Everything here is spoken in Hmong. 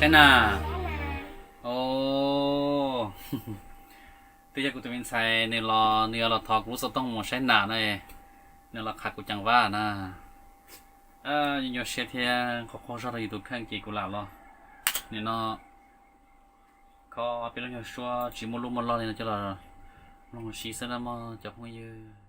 Saib nas. O, twb yog kuv tus me ntxhais nws los, nws yuav los thov kuv lub xov tooj mus saib nas na. Nws los qhav kuv ceev vab na. Nyuaj nyuaj siab thiab qhov qaug zog rau yus tus kheej ces kuv lam los. Nim no kho peb lub nyuag suab tsis muaj lub muaj log li no coj los mloog ua si xwb na mog cov phooj ywg.